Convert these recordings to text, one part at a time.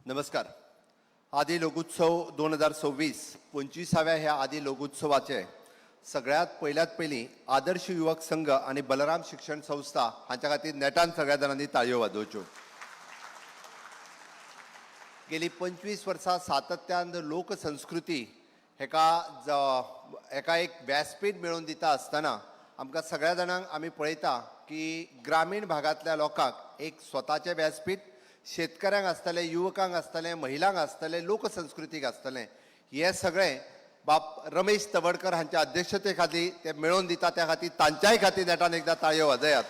नमस्कार. आदी लोकोत्सव 2026, 25व्या ह्या आदी लोकोत्सवाचे सगळ्यात पयल्यात पयलीं आदर्श युवक संघ आनी बलराम शिक्षण संस्था हांच्या खातीर नेटान सगळ्या जाणांनी ताळयो वाजोवच्यो. गेली 25 वर्सां सातत्यान लोकसंस्कृती हेका एक व्यासपीठ मेळोवन दिता आसतना आमकां सगळ्या जाणांक आमी पळयता की ग्रामीण भागांतल्या लोकांक एक स्वताचें व्यासपीठ, शेतकऱ्यांक आसतलें, युवकांक आसतलें, महिलांक आसतलें, लोकसंस्कृतीक आसतलें, हें सगळें बाब रमेश तवडकर हांच्या अध्यक्षते खातीर ते मेळोवन दिता. त्या खातीर, तांच्याय खातीर नेटान एकदां ताळयो वाजयात.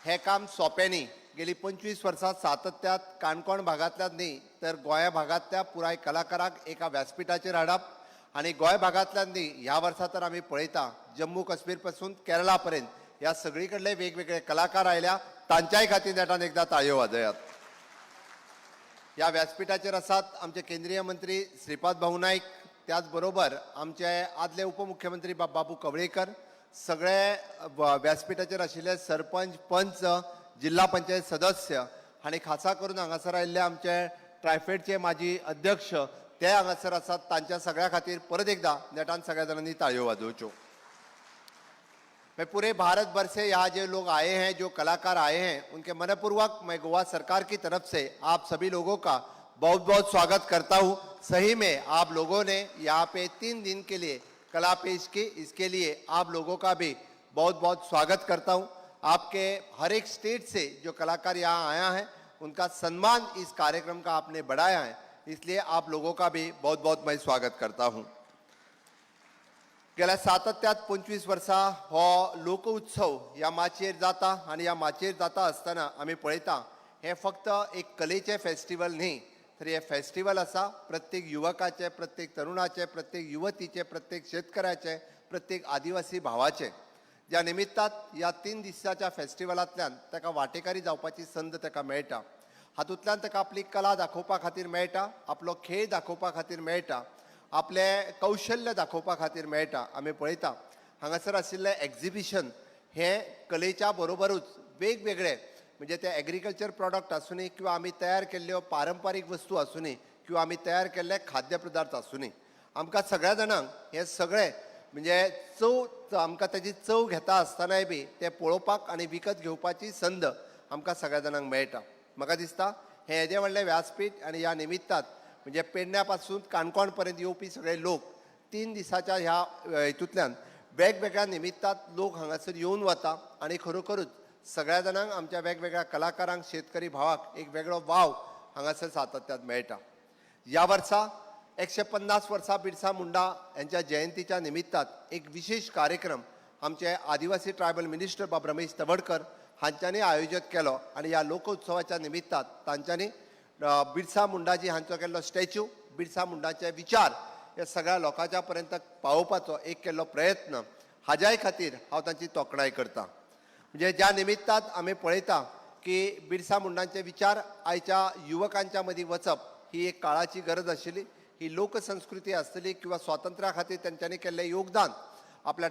हें काम सोंपें न्ही. गेली 25 वर्सां सातत्यात काणकोण भागांतल्यान न्ही तर गोंया भागांतल्या पुराय कलाकारांक एका व्यासपिठाचेर हाडप आनी गोंय भागांतल्यान न्ही, ह्या वर्सा तर आमी पळयता जम्मू काश्मीर पासून केरळा पर्यंत ह्या सगळी कडले वेगवेगळे कलाकार आयल्या. तांच्याय खातीर नेटान एकदां ताळयो वाजयात. ह्या व्यासपिठाचेर आसात आमचे केंद्रीय मंत्री श्रीपाद भाऊ नायक, त्याच बरोबर आमचे आदले उपमुख्यमंत्री बाबू कवळेकर, सगळे व्यासपिठाचेर आशिल्ले सरपंच, पंच, जिल्हा पंचायत सदस्य आनी खासा करून हांगासर आयिल्ले आमचे ट्रायफेडचे माजी अध्यक्ष, ते हांगासर आसात. तांच्या सगळ्या खातीर परत एकदां नेटान सगळ्या जाणांनी ताळयो वाजोवच्यो. मैं पूरे भारत भर से यहाँ जो लोग आए हैं, जो कलाकार आए हैं, उनके मनपूर्वक मैं गोवा सरकार की तरफ से आप सभी लोगों का बहुत बहुत स्वागत करता हूँ. सही में आप लोगों ने यहाँ पे 3 दिन के लिए कला पेश की, इसके लिए आप लोगों का भी बहुत बहुत स्वागत करता हूँ. आपके हर एक स्टेट से जो कलाकार यहाँ आया है, उनका सम्मान इस कार्यक्रम का आपने बढ़ाया है, इसलिए आप लोगों का भी बहुत बहुत मैं स्वागत करता हूँ. गेल्या सातत्यात 25 वर्सां हो लोकउत्सव ह्या माचयेर जाता आनी ह्या माचयेर जाता आसतना आमी पळयता, हें फक्त एक कलेचें फेस्टिवल न्ही, तर हें फेस्टिवल आसा प्रत्येक युवकाचें, प्रत्येक तरुणाचें, प्रत्येक युवतीचें, प्रत्येक शेतकऱ्याचें, प्रत्येक आदिवासी भावाचें, ज्या निमित्तात ह्या 3 दिसाच्या फेस्टिवलांतल्यान ताका वांटेकारी जावपाची संद ताका मेळटा. हातूंतल्यान ताका आपली कला दाखोवपा खातीर मेळटा, आपलो खेळ दाखोवपा खातीर मेळटा, आपलें कौशल्य दाखोवपा खातीर मेळटा. आमी पळयता हांगासर आशिल्लें एक्झिबिशन हें कलेच्या बरोबरूच वेगवेगळे, म्हणजे ते एग्रीकल्चर प्रॉडक्ट आसुनी किंवा आमी तयार केल्ल्यो पारंपारीक वस्तू आसुनी किंवा आमी तयार केल्ले खाद्य पदार्थ आसुनी, आमकां सगळ्या जाणांक हें सगळें म्हणजे चव, आमकां ताजी चव घेता आसतनाय बी तें पळोवपाक आनी विकत घेवपाची संद आमकां सगळ्या जाणांक मेळटा. म्हाका दिसता हें येदें व्हडलें व्यासपीठ आनी ह्या निमित्तात म्हणजे पेडण्या पासून काणकोण पर्यंत येवपी सगळे लोक 3 दिसाच्या ह्या हितूंतल्यान वेगवेगळ्या निमित्तात लोक हांगासर येवन वता आनी खरोखरूच सगळ्या जाणांक, आमच्या वेगवेगळ्या कलाकारांक, शेतकरी भावाक एक वेगळो वाव हांगासर सातत्यात मेळटा. ह्या वर्सा 150 वर्सां बिरसा मुंडा यांच्या जयंतीच्या निमित्तात एक विशेष कार्यक्रम आमचे आदिवासी ट्रायबल मिनिस्टर बाब रमेश तवडकर हांच्यांनी आयोजीत केलो आनी ह्या लोकोत्सवाच्या निमित्तात तांच्यांनी बिरसा मुंडाजी हांचो केल्लो स्टॅच्यू, बिरसा मुंडाचे विचार हे सगळ्या लोकांच्या पर्यंत पावोवपाचो एक केल्लो प्रयत्न, हाज्याय खातीर हांव तांची तोखणाय करता. म्हणजे ज्या निमित्तात आमी पळयता की बिरसा मुंडांचे विचार आयच्या युवकांच्या मदीं वचप ही एक काळाची गरज आशिल्ली. ही लोकसंस्कृती आसतली किंवा स्वातंत्र्या खातीर तेंच्यांनी केल्लें योगदान, आपल्या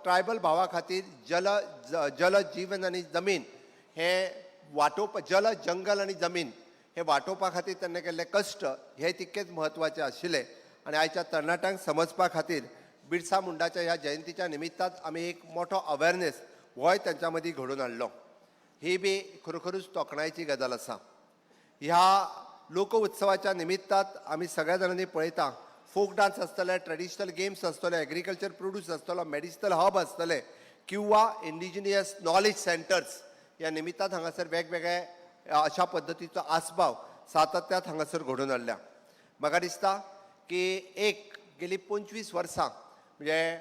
ट्रायबल भावा खातीर जल, जीवन आनी जमीन हे वाटोवपा, जल, जंगल आनी जमीन हे वाटोवपा खातीर तेन्ना केल्ले कश्ट हे तितकेच म्हत्वाचे आशिल्ले. आनी आयच्या तरणाट्यांक समजपा खातीर बिरसा मुंडाच्या ह्या जयंतीच्या निमित्तात आमी एक मोठो अवेरनेस होय तेंच्या मदीं घडोवन हाडलो, ही बी खरोखरूच तोखणायेची गजाल आसा. ह्या लोकउत्सवाच्या निमित्तात आमी सगळ्या जाणांनी पळयता, फोक डान्स आसतले, ट्रेडिशनल गेम्स आसतले, एग्रीकल्चर प्रोड्यूस आसतलो, मेडिसिनल हब आसतले किंवा इंडिजिनियस नॉलेज सेंटर्स, ह्या निमित्तात हांगासर वेगवेगळे अशा पद्दतीचो आस्पाव सातत्यात हांगासर घडोवन हाडल्या. म्हाका दिसता की एक गेली 25 वर्सां म्हणजे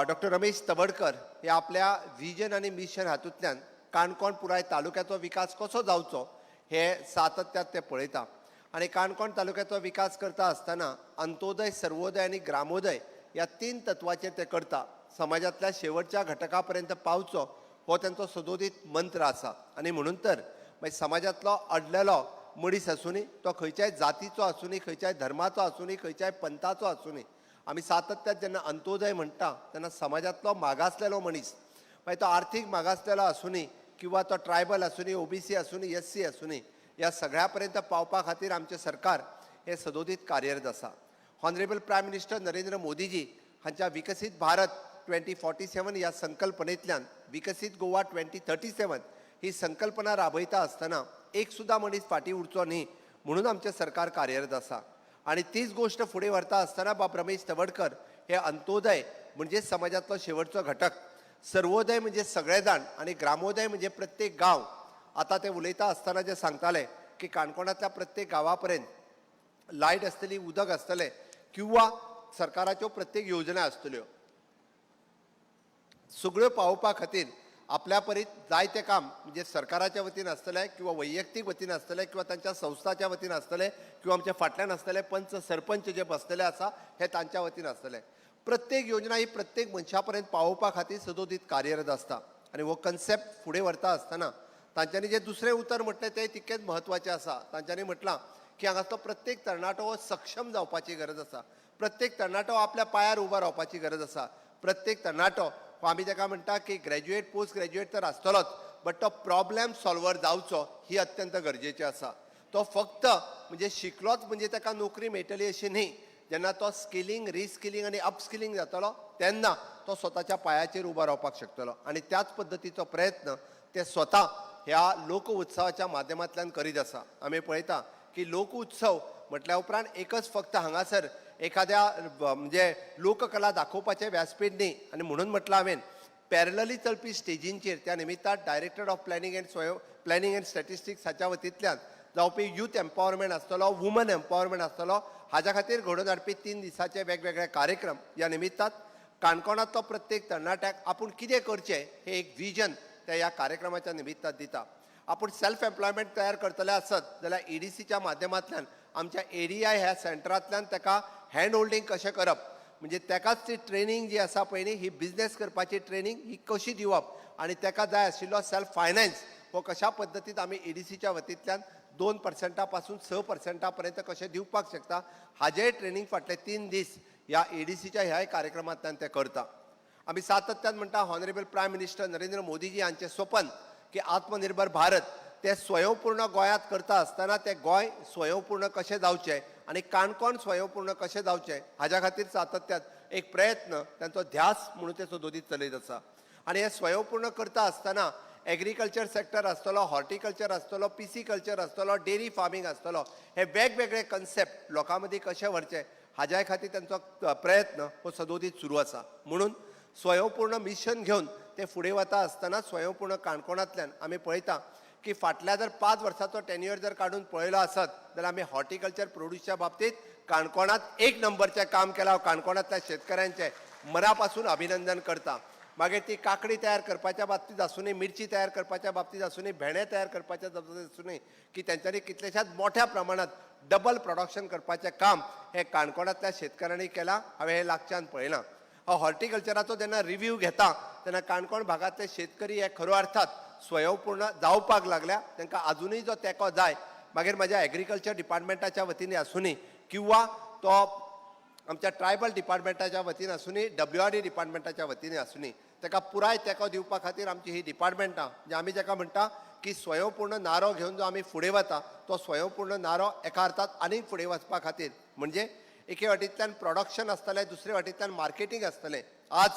डॉक्टर रमेश तवडकर हे आपल्या विजन आनी मिशन हातूंतल्यान काणकोण पुराय तालुक्याचो विकास कसो जावचो हे सातत्यात ते पळयता आनी काणकोण तालुक्याचो विकास करता आसतना अंत्योदय, सर्वोदय आनी ग्रामोदय ह्या तीन तत्वाचेर ते करता. समाजांतल्या शेवटच्या घटका पर्यंत पावचो हो तेंचो सदोदीत मंत्र आसा. आनी म्हणून तर मागीर समाजांतलो अडलेलो मनीस आसुनी, तो खंयच्याय जातीचो आसुनी, खंयच्याय धर्माचो आसुनी, खंयच्याय पंथाचो आसुनी, आमी सातत्यात जेन्ना अंत्योदय म्हणटा तेन्ना समाजांतलो मागासलेलो मनीस, मागीर तो आर्थीक मागासलेलो आसुनी किंवा तो ट्रायबल आसुनी, ओबीसी आसुनी, एससी आसुनी, ह्या सगळ्या पर्यंत पावपा खातीर आमचें सरकार हें सदोदीत कार्यरत आसा. ऑनरेबल प्रायम मिनिस्टर नरेंद्र मोदीजी हांच्या विकसीत भारत 2047 ह्या संकल्पनेंतल्यान विकसीत गोवा 2037 ही संकल्पना राबयता आसतना एक सुद्दां मनीस फाटीं उरचो न्ही म्हणून आमचें सरकार कार्यरत आसा. आनी तीच गोश्ट फुडें व्हरता आसतना बाब रमेश तवडकर हे अंत्योदय म्हणजे समाजांतलो शेवटचो घटक, सर्वोदय म्हणजे सगळे जाण आनी ग्रामोदय म्हणजे प्रत्येक गांव. आतां ते उलयता आसतना जे सांगताले की काणकोणांतल्या प्रत्येक गांवा पर्यंत लायट आसतली, उदक आसतलें किंवा सरकाराच्यो प्रत्येक योजना आसतल्यो, सगळ्यो पावोवपा खातीर आपल्या परीत जायते काम म्हणजे सरकाराच्या वतीन आसतलें किंवा वैयक्तीक वतीन आसतलें किंवा तांच्या संस्थाच्या वतीन आसतलें किंवा आमच्या फाटल्यान आसतले पंच सरपंच जे बसलेले आसा हे तांच्या वतीन आसतले. प्रत्येक योजना ही प्रत्येक मनशा पर्यंत पावोवपा खातीर सदोदीत कार्यरत आसता. आनी हो कन्सेप्ट फुडें व्हरता आसतना तांच्यांनी जें दुसरें उतर म्हटलें तें तितकेंच म्हत्वाचें आसा. तांच्यांनी म्हटलां की हांगासलो प्रत्येक तरणाटो हो सक्षम जावपाची गरज आसा, प्रत्येक तरणाटो आपल्या पांयार उबो रावपाची गरज आसा, प्रत्येक तरणाटो हो आमी ताका म्हणटा की ग्रॅज्युएट पोस्ट ग्रॅज्युएट तर आसतलोच, बट तो प्रॉब्लेम सॉल्वर जावचो ही अत्यंत गरजेची आसा. तो फक्त म्हणजे शिकलोच म्हणजे ताका नोकरी मेळटली अशी न्ही, जेन्ना तो स्किलिंग, रिस्किलिंग आनी अपस्किलिंग जातलो तेन्ना तो स्वताच्या पांयाचेर उबो रावपाक शकतलो. आनी त्याच पद्दतीचो प्रयत्न ते स्वता ह्या लोक उत्सवाच्या माध्यमांतल्यान करीत आसा. आमी पळयता की लोक उत्सव म्हटल्या उपरांत एकच फक्त हांगासर एखाद्या म्हणजे लोककला दाखोवपाचें व्यासपीठ न्ही, आनी म्हणून म्हटलां हांवें पॅरलली चलपी स्टेजींचेर त्या निमित्तान डायरेक्टर ऑफ प्लॅनिंग अँड स्वयं प्लॅनिंग अँड स्टॅटिस्टिक्स हाच्या वतींतल्यान जावपी यूथ एम्पावरमेंट आसतलो, वुमन एम्पावरमेंट आसतलो, हाज्या खातीर घडोवन हाडपी 3 दिसाचे वेगवेगळे कार्यक्रम. ह्या निमित्तान काणकोणांतलो प्रत्येक तरणाट्याक आपूण कितें करचें हें एक विजन ते ह्या कार्यक्रमाच्या निमित्तान दिता. आपूण सेल्फ एम्प्लॉयमेंट तयार करतले आसत जाल्यार ईडीसीच्या माध्यमांतल्यान आमच्या एडीआय ह्या सेंटरांतल्यान ताका हँड होल्डींग कशें करप, म्हणजे ताकाच ती ट्रेनींग जी आसा पळय न्ही, ही बिजनेस करपाची ट्रेनींग ही कशी दिवप आनी ताका जाय आशिल्लो सेल्फ फायनान्स हो कशा पद्दतीन आमी ईडीसीच्या वतींतल्यान 2% पासून 6% पर्यंत कशें दिवपाक शकता हाजेय ट्रेनींग फाटले 3 दीस ह्या ईडीसीच्या ह्याय कार्यक्रमांतल्यान ते करता. आमी सातत्यान म्हणटा ऑनरेबल प्रायम मिनिस्टर नरेंद्र मोदीजी हांचें स्वपन की आत्मनिर्भर भारत ते स्वयंपूर्ण गोंयांत करता आसतना ते गोंय स्वयंपूर्ण कशें जावचें आनी काणकोण स्वयंपूर्ण कशें जावचें हाज्या खातीर सातत्यान एक प्रयत्न तांचो ध्यास म्हणून ते सदोदीत चलयत आसा. आनी हे स्वयंपूर्ण करता आसतना एग्रीकल्चर सेक्टर आसतलो, हॉर्टिकल्चर आसतलो, पिसीकल्चर आसतलो, डेरी फार्मींग आसतलो, हे वेगवेगळे कन्सेप्ट लोकां मदीं कशे व्हरचे हाज्याय खातीर तांचो प्रयत्न हो सदोदीत सुरू आसा. म्हणून स्वयंपूर्ण मिशन घेवन ते फुडें वता आसतना स्वयंपूर्ण काणकोणांतल्यान आमी पळयता की फाटल्या जर 5 वर्साचो टेन्युअर जर काडून पळयलो आसत जाल्यार आमी हॉर्टिकल्चर प्रोड्युसच्या बाबतींत काणकोणांत 1 नंबरचें काम केलां. हांव काणकोणांतल्या शेतकऱ्यांचें मना पासून अभिनंदन करता. मागीर ती काकडी तयार करपाच्या बाबतींत आसूं, मिरची तयार करपाच्या बाबतींत आसूं, भेंडे तयार करपाच्या बाबतींत आसूं, की तेंच्यांनी कितलेशाच मोठ्या प्रमाणांत डबल प्रोडक्शन करपाचें काम हें काणकोणांतल्या शेतकऱ्यांनी केलां. हांवें हें लागच्यान पळयलां. हांव हॉर्टिकल्चराचो जेन्ना रिव्यू घेता तेन्ना काणकोण भागांतले शेतकरी हे खरो अर्थात स्वयंपूर्ण जावपाक लागल्या, तांकां आजुनूय जो तेंको जाय, मागीर म्हाज्या एग्रीकल्चर डिपार्टमेंटाच्या वतीन आसूं किंवा तो आमच्या ट्रायबल डिपार्टमेंटाच्या वतीन आसूं, डब्ल्यू आर डी डिपार्टमेंटाच्या वतीन आसूं, ताका पुराय तेंको दिवपा खातीर आमची ही डिपार्टमेंटां म्हणजे आमी जाका म्हणटा की स्वयंपूर्ण नारो घेवन जो आमी फुडें वता तो स्वयंपूर्ण नारो एका अर्थात आनीक फुडें वचपा खातीर म्हणजे एके वाटेंतल्यान प्रोडक्शन आसतलें, दुसरे वाटेंतल्यान मार्केटींग आसतलें. आज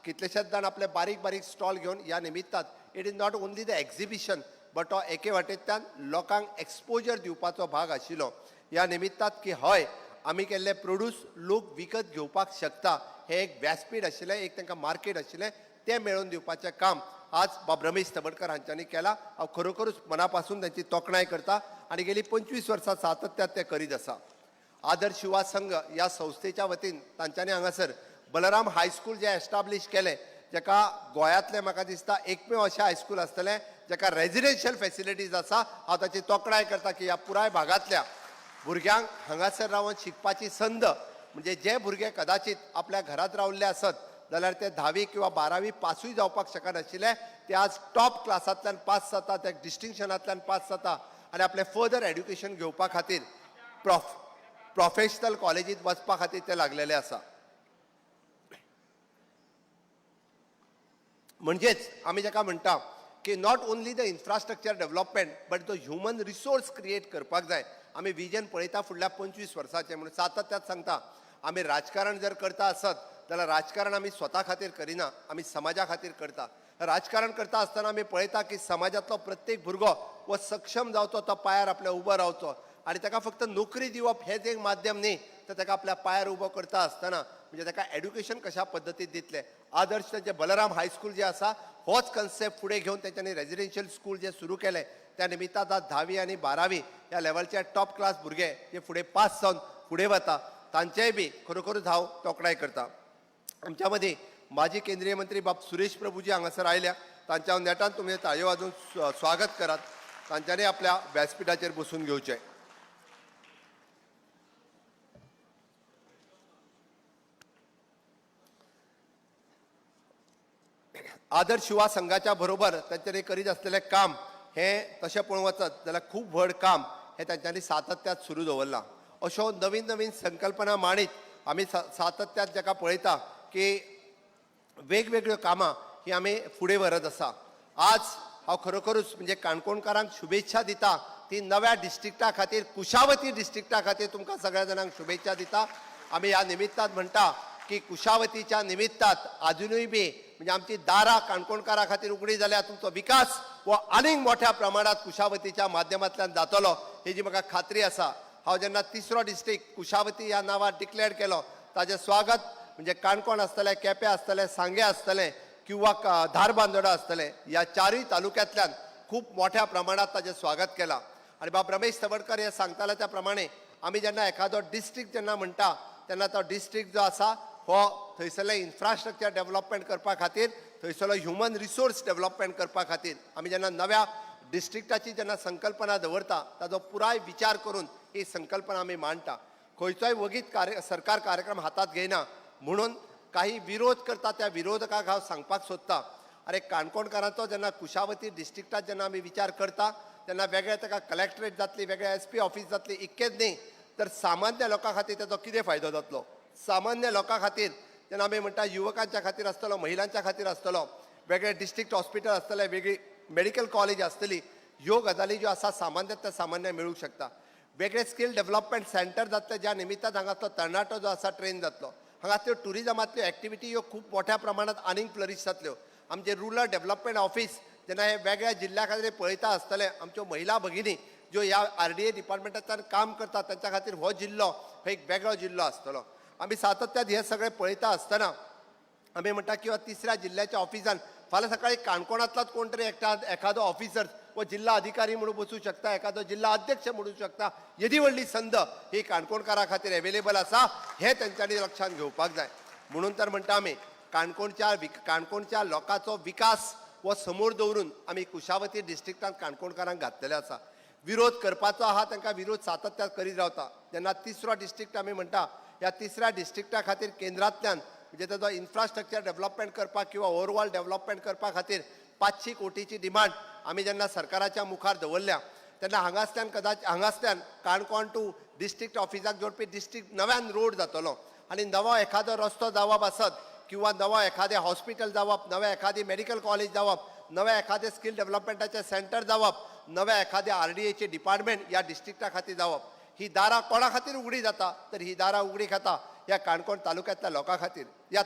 कितलेशेच जाण आपले बारीक बारीक स्टॉल घेवन ह्या निमित्तान it is not only the exhibition but तो एके वाटेंतल्यान लोकांक एक्सपोजर दिवपाचो भाग आशिल्लो. ह्या निमित्तान की हय आमी केल्ले प्रोड्यूस लोक विकत घेवपाक शकता हें एक व्यासपीठ आशिल्लें, एक तांकां मार्केट आशिल्लें, तें मेळोवन दिवपाचें काम आज बाब रमेश तवडकर हांच्यांनी केलां. हांव खरोखरूच मना पासून तांची तोखणाय करता आनी गेली 25 वर्सां सातत्यान ते करीत आसा. आदर्श युवा संघ ह्या संस्थेच्या वतीन तांच्यांनी हांगासर बलराम हायस्कूल जें एस्टाब्लीश केलें, जेका गोंयांतलें म्हाका दिसता एकमेव अशें हायस्कूल आसतलें जेका रेजिडेन्शियल फेसिलिटीज आसा. हांव ताची तोखणाय करता की ह्या पुराय भागांतल्या भुरग्यांक हांगासर रावन शिकपाची संद, म्हणजे जे भुरगे कदाचित आपल्या घरांत रावल्ले आसत जाल्यार ते 10वी किंवा 12वी पासूय जावपाक शकनाशिल्ले, ते आज टॉप क्लासांतल्यान पास जाता, ते डिस्टिंक्शनांतल्यान पास जाता आनी आपलें फर्दर एड्युकेशन घेवपा खातीर प्रोफेशनल कॉलेजींत वचपा खातीर ते लागलेले आसा. म्हणजेच आमी जाका म्हणटा की not only the infrastructure development but the human resource create करपाक जाय. आमी विजन पळयता फुडल्या 25 वर्साचें, म्हणून सातत्यात सांगता आमी राजकारण जर करता आसत जाल्यार राजकारण आमी स्वता खातीर करिना, आमी समाजा खातीर करता. राजकारण करता आसतना आमी पळयता की समाजांतलो प्रत्येक भुरगो हो सक्षम जावचो, तो पांयार आपल्या उबो रावचो आनी ताका फक्त नोकरी दिवप हेंच एक माध्यम न्ही, तर ताका आपल्या पांयार उबो करता आसतना म्हणजे ताका एड्युकेशन कशा पद्दतीन दितले. आदर्श तांचे बलराम हायस्कूल जे आसा होच कन्सेप्ट फुडें घेवन तेंच्यांनी रेजिडेन्शियल स्कूल जे सुरू केलें, त्या निमित्तान आज 10वी आनी 12वी ह्या लेवलचे टॉप क्लास भुरगे जे फुडें पास जावन फुडें वता तांचेय बी खरोखरूच हांव तोखणाय करता. आमच्या मदीं माजी केंद्रीय मंत्री बाब सुरेश प्रभुजी हांगासर आयल्या, तांच्या हांव नेटान तुमी ताळयो वाजोवन स्वागत करात. तांच्यांनी आपल्या व्यासपिठाचेर बसून घेवचें. आदर्श युवा संघाच्या बरोबर तांच्यांनी करीत आसलेलें काम हें तशें पळोवंक वचत जाल्यार खूब व्हड काम हें तांच्यांनी सातत्यात सुरू दवरलां. अश्यो नवीन नवीन संकल्पना मांडीत आमी सातत्यात जाका पळयता की वेगवेगळ्यो कामां ही आमी फुडें व्हरत आसा. आज हांव खरोखरूच म्हणजे काणकोणकारांक शुभेच्छा दिता ती नव्या डिस्ट्रिक्टा खातीर, कुशावती डिस्ट्रिक्टा खातीर तुमकां सगळ्या जाणांक शुभेच्छा दिता. आमी ह्या निमित्तान म्हणटा की कुशावतीच्या निमित्तात आजुनूय बी म्हणजे आमची दारां काणकोणकारां खातीर उगडी जाल्यार तुमचो विकास हो आनीक मोठ्या प्रमाणात कुशावतीच्या माध्यमांतल्यान जातलो हेजी म्हाका खात्री आसा. हांव जेन्ना तिसरो डिस्ट्रिक्ट कुशावती ह्या नांवान डिक्लेअर केलो ताजें स्वागत म्हणजे काणकोण आसतलें, केपें आसतलें, सांगें आसतलें किंवा धारबांदोडा आसतलें, ह्या चारूय तालुक्यांतल्यान खूब मोठ्या प्रमाणात ताजें स्वागत केलां. आनी बाब रमेश तवडकर हे सांगताले त्या प्रमाणे आमी जेन्ना एखादो डिस्ट्रिक्ट जेन्ना म्हणटा तेन्ना तो डिस्ट्रिक्ट जो आसा हो थंयसरलें इन्फ्रास्ट्रक्चर डेवलपमेंट करपा खातीर, थंयसरलो ह्युमन रिसोर्स डेवलपमेंट करपा खातीर आमी जेन्ना नव्या डिस्ट्रिक्टाची जेन्ना संकल्पना दवरता ताजो पुराय विचार करून ही संकल्पना आमी मांडटा. खंयचोय वगीत सरकार कार्यक्रम हातात घेयना म्हणून काही विरोध करता त्या विरोधकांक हांव सांगपाक सोदता, अरे काणकोणकारांचो जेन्ना कुशावती डिस्ट्रिक्टात जेन्ना आमी विचार करता तेन्ना वेगळे ताका कलेक्टरेट जातली, वेगळे एस पी ऑफीस जातली, इतकेंच न्ही तर सामान्य लोकां खातीर ताचो कितें फायदो जातलो. सामान्य लोकां खातीर जेन्ना आमी म्हणटा युवकांच्या खातीर आसतलो, महिलांच्या खातीर आसतलो, वेगळे डिस्ट्रिक्ट हॉस्पिटल आसतलें, वेगळी मेडिकल कॉलेज आसतली, ह्यो गजाली ज्यो आसा सामान्य त्या सामान्य मेळूंक शकता. वेगळे स्कील डेवलपमेंट सेंटर जातले ज्या निमित्तान हांगासलो तरणाटो जो आसा ट्रेन जातलो. हांगासल्यो ट्युरिजमांतल्यो एक्टिविटी ह्यो खूब मोठ्या प्रमाणांत आनीक फ्लरीश जातल्यो. आमचें रुरल डेवलपमेंट ऑफीस जेन्ना हे वेगळ्या जिल्ल्या खातीर पळयता आसतले, आमच्यो महिला भगिनी ज्यो ह्या आर डी ए डिपार्टमेंटांतल्यान काम करतात तांच्या खातीर हो जिल्लो हो एक वेगळो जिल्लो आसतलो. आमी सातत्यान हें सगळें पळयता आसतना आमी म्हणटा किंवा तिसऱ्या जिल्ल्याच्या ऑफिसान फाल्यां सकाळी काणकोणांतलोच कोण तरी एकटा एखादो ऑफिसर व जिल्हा अधिकारी म्हणून बसूं शकता, एखादो जिल्हा अध्यक्ष म्हणू शकता. येदी व्हडली संद ही काणकोणकारां खातीर एवेलेबल आसा हें तेंच्यांनी लक्षांत घेवपाक जाय. म्हणून तर म्हणटा आमी काणकोणच्या लोकांचो विकास हो समोर दवरून आमी कुशावती डिस्ट्रिक्टांत काणकोणकारांक घातलेले आसा. विरोध करपाचो आहा तांकां विरोध सातत्यान करीत रावता. जेन्ना तिसरो डिस्ट्रिक्ट आमी म्हणटा ह्या तिसऱ्या डिस्ट्रिक्टा खातीर केंद्रांतल्यान म्हणजे ताजो इन्फ्रास्ट्रक्चर डेवलपमेंट करपाक किंवा ओवरऑल डेवलपमेंट करपा खातीर 500 कोटीची डिमांड आमी जेन्ना सरकाराच्या मुखार दवरल्या तेन्ना हांगासल्यान कदाच हांगासल्यान काणकोण टू डिस्ट्रिक्ट ऑफिसाक जोडपी डिस्ट्रिक्ट नव्यान रोड जातलो आनी नवो एखादो रस्तो जावप आसत किंवा नवो एखादें हॉस्पिटल जावप, नवें एखादें मेडिकल कॉलेज जावप, नवें एखादें स्कील डेवलपमेंटाचें सेंटर जावप, नवें एखादें आर डी एचें डिपार्टमेंट ह्या डिस्ट्रिक्टा खातीर जावप, ही दारां कोणा खातीर उगडी जाता तर ही दारां उगडी खाता ह्या काणकोण तालुक्यांतल्या लोकां खातीर, ह्या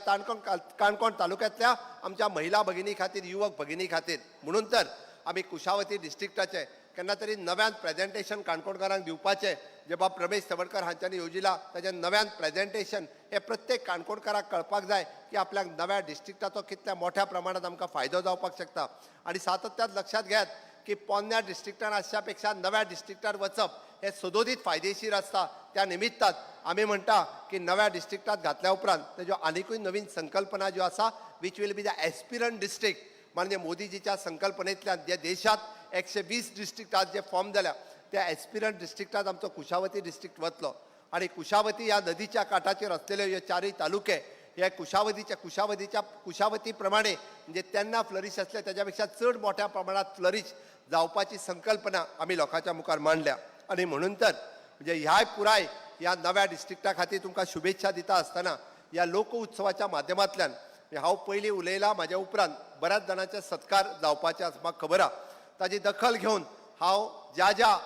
काणकोण तालुक्यांतल्या आमच्या महिला भगिनी खातीर, युवक भगिनी खातीर. म्हणून तर आमी कुशावती डिस्ट्रिक्टाचें केन्ना तरी नव्यान प्रेजेंटेशन काणकोणकारांक दिवपाचें जे बाब रमेश तवडकर हांच्यांनी येवजिलां ताजें नव्यान प्रेजेंटेशन हें प्रत्येक काणकोणकाराक कळपाक जाय की आपल्याक नव्या डिस्ट्रिक्टाचो कितल्या मोठ्या प्रमाणात आमकां फायदो जावपाक शकता. आनी सातत्यात लक्षात घेयात की पोन्न्या डिस्ट्रिक्टान आसच्या पेक्षा नव्या डिस्ट्रिक्टान वचप हें सदोदीत फायदेशीर आसता. त्या निमित्तान आमी म्हणटा की नव्या डिस्ट्रिक्टात घातल्या उपरांत तेज्यो आनिकूय नवीन संकल्पना ज्यो आसा which will be the aspirant district, माननीय मोदीजीच्या संकल्पनेंतल्यान जे देशांत 120 डिस्ट्रिक्ट आज जे फॉर्म जाल्या त्या एस्पिरंट डिस्ट्रिक्टात आमचो कुशावती डिस्ट्रिक्ट वतलो. आनी कुशावती ह्या नदीच्या काठाचेर आसलेले हे चारूय तालुके हे कुशावती प्रमाणे म्हणजे तेन्ना फ्लरीश आसले त्याच्या पेक्षा चड मोठ्या प्रमाणात फ्लरीश जावपाची संकल्पना आमी लोकांच्या मुखार मांडल्या. आनी म्हणून तर म्हणजे ह्याय पुराय ह्या नव्या डिस्ट्रिक्टा खातीर तुमकां शुभेच्छा दिता आसतना ह्या लोक उत्सवाच्या माध्यमांतल्यान म्हणजे हांव पयलीं उलयलां, म्हाज्या उपरांत बऱ्याच जाणांचे सत्कार जावपाचे आसा, म्हाका खबर आहा. ताजी दखल घेवन हांव ज्या ज्या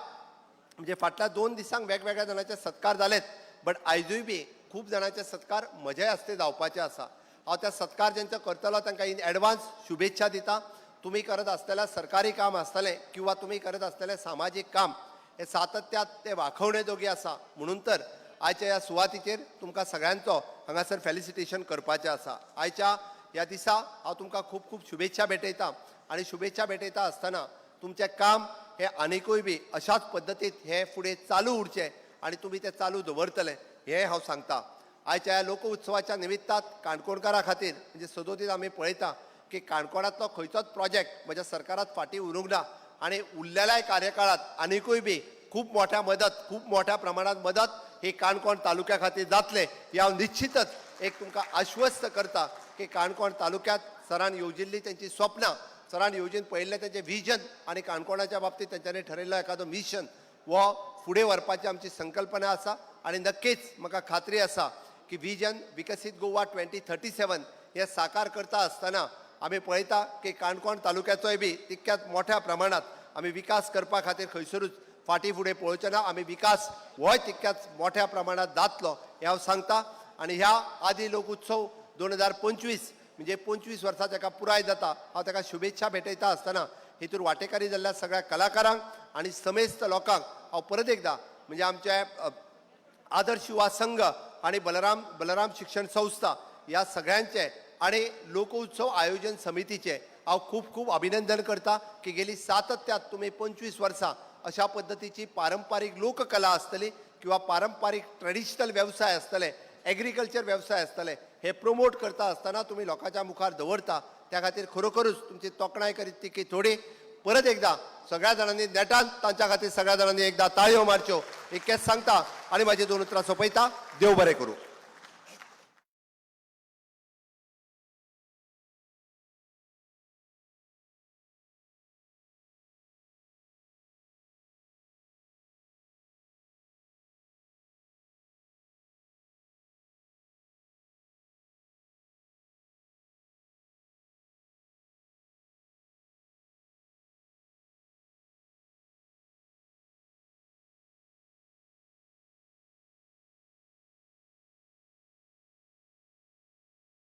म्हणजे फाटल्या 2 दिसांक वेगवेगळ्या जाणांचे सत्कार जालेच, बट आयजूय बी खूब जाणांचे सत्कार म्हजे हस्ते जावपाचे आसा. हांव त्या सत्कार ज्यांचो करतलो तांकां इन एडवान्स शुभेच्छा दिता. तुमी करत आसतल्या सरकारी काम आसतलें किंवा तुमी करत आसतलें सामाजीक काम हे सातत्यात ते वाखोवणे जोगी आसा. म्हणून तर आयच्या ह्या सुवातीचेर तुमकां सगळ्यांचो हांगासर फेलिसिटेशन करपाचें आसा. आयच्या ह्या दिसा हांव तुमकां खूब खूब शुभेच्छा भेटयता आनी शुभेच्छा भेटयता आसतना तुमचें काम हें आनिकूय बी अशाच पद्दतीत हें फुडें चालू उरचें आनी तुमी तें चालू दवरतले हें हांव सांगता. आयच्या ह्या लोकउत्सवाच्या निमित्तात काणकोणकारां खातीर म्हणजे सदोदीत आमी पळयता की काणकोणांतलो खंयचोच प्रोजेक्ट म्हज्या सरकारात फाटीं उरूंक ना आनी उरलेल्याय कार्यकाळांत आनिकूय बी खूब मोठ्या मदत, खूब मोठ्या प्रमाणात मदत ही काणकोण तालुक्या खातीर जातलें हे हांव निश्चितच एक तुमकां आश्वस्त करता की काणकोण तालुक्यांत सरान येवजिल्ली तेंची स्वप्नां, सरान येवजून पळयल्लें तेंचें विजन आनी काणकोणाच्या बाबतींत तेंच्यांनी ठरयल्लो एखादो मिशन हो फुडें व्हरपाची आमची संकल्पना आसा. आनी नक्कीच म्हाका खात्री आसा की विजन विकसीत गोवा 2037 हे साकार करता आसतना आमी पळयता की काणकोण तालुक्याचोय बी तितक्याच मोठ्या प्रमाणात आमी विकास करपा खातीर खंयसरूच फाटीं फुडें पळोवचें ना. आमी विकास होय तितक्याच मोठ्या प्रमाणात जातलो हें हांव सांगता. आनी ह्या आदी लोक उत्सव 2025 म्हणजे 25 वर्सां ताका पुराय जाता, हांव ताका शुभेच्छा भेटयता आसतना हितूर वांटेकारी जाल्ल्या सगळ्या कलाकारांक आनी समेस्त लोकांक हांव परत एकदां म्हणजे आमचे आदर्श युवा संघ आनी बलराम शिक्षण संस्था ह्या सगळ्यांचे आनी लोकोत्सव आयोजन समितीचे हांव खूब खूब अभिनंदन करता की गेली सातत्यात तुमी 25 वर्सां अशा पद्दतीची पारंपारीक लोककला आसतली किंवा पारंपारीक ट्रेडिशनल वेवसाय आसतले, एग्रीकल्चर वेवसाय आसतले, हे प्रोमोट करता आसतना तुमी लोकांच्या मुखार दवरता. त्या खातीर खरोखरूच तुमची तोखणाय करीत ती की थोडी. परत एकदा सगळ्या जाणांनी नेटान तांच्या खातीर सगळ्या जाणांनी एकदा ताळयो मारच्यो इतकेंच सांगता आनी म्हाजी 2 उतरां सोंपयता. देव बरें करूं.